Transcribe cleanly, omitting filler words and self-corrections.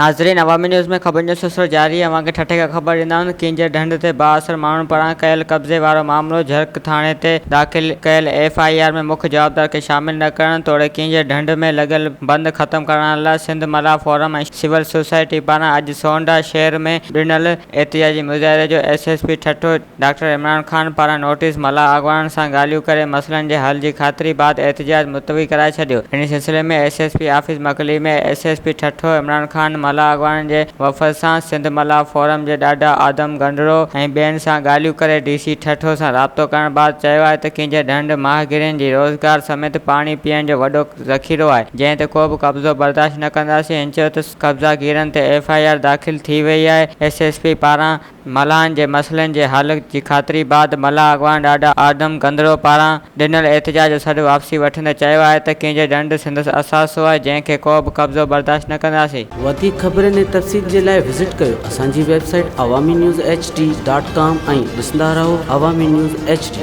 ناظرين عوامي نيوز ۾ خبرن جو سلسلو جاري اوهان کي ٺٽي کان خبر ڏيندا آهيون ته ڪينجهر ڍنڍ تي بااثر ماڻهن پاران ڪيل قبضي وارو معاملو جهرڪ ٿاڻي تي داخل ڪيل ايف I R ۾ مک جوابدار کي شامل نه ڪرڻ توڙي ڪينجهر ڍنڍ ۾ لڳل بند ختم ڪرائڻ لاء سنڌ ملاح فورم ۽ سول سوسائٽي پاران اڄ سونڊا شهر ۾ ڏنل احتجاجي مظاهري جو S S P Thatta doctor Imran Khan پاران نوٽيس ملاح اڳواڻن سان ڳالهيون ڪري مسئلن جي حل جي خاطري بعد احتجاج ملتوي ڪرائي ڇڏيو. ان سلسلي ۾ S S P office Makli ۾ S S P Thatta Imran Khan ملاح اڳواڻن جي وفد سان سنڌ ملاح فورم جي ڏاڏا آدم گنڊڙو ۽ ٻين سان ڳالهيون ڪري ڊي سي ٺٽو سان رابطو ڪرڻ بعد چيو آهي ته ڪينجهر ڍنڍ ماهگيرين جي روزگار سميت پاڻي پيئڻ جو وڏو ذخيرو آهي جنهن تي ڪو به قبضو برداشت نه ڪنداسين هن چيو ته قبضا گيرن تي ايف I R داخل ٿي وئي آهي ايس ايس پي پاران ملاحن جي مسئلن جي حل جي خاطري بعد ملاح اڳواڻ ڏاڏا آدم گندرو پاران ڏنل احتجاج جو سڏ واپسي وٺندي چيو آهي ته ڪنهن جي ڍنڍ سندس اثاثو آهي جنهن کي ڪو به قبضو برداشت نه ڪنداسين. وڌيڪ خبرن ۽ تفصيل جي لاء وزٽ ڪيو اسان جي website Awami news H D dot com ۽ ڏسندا رهو عوامي نيوز ايڇ ڊي.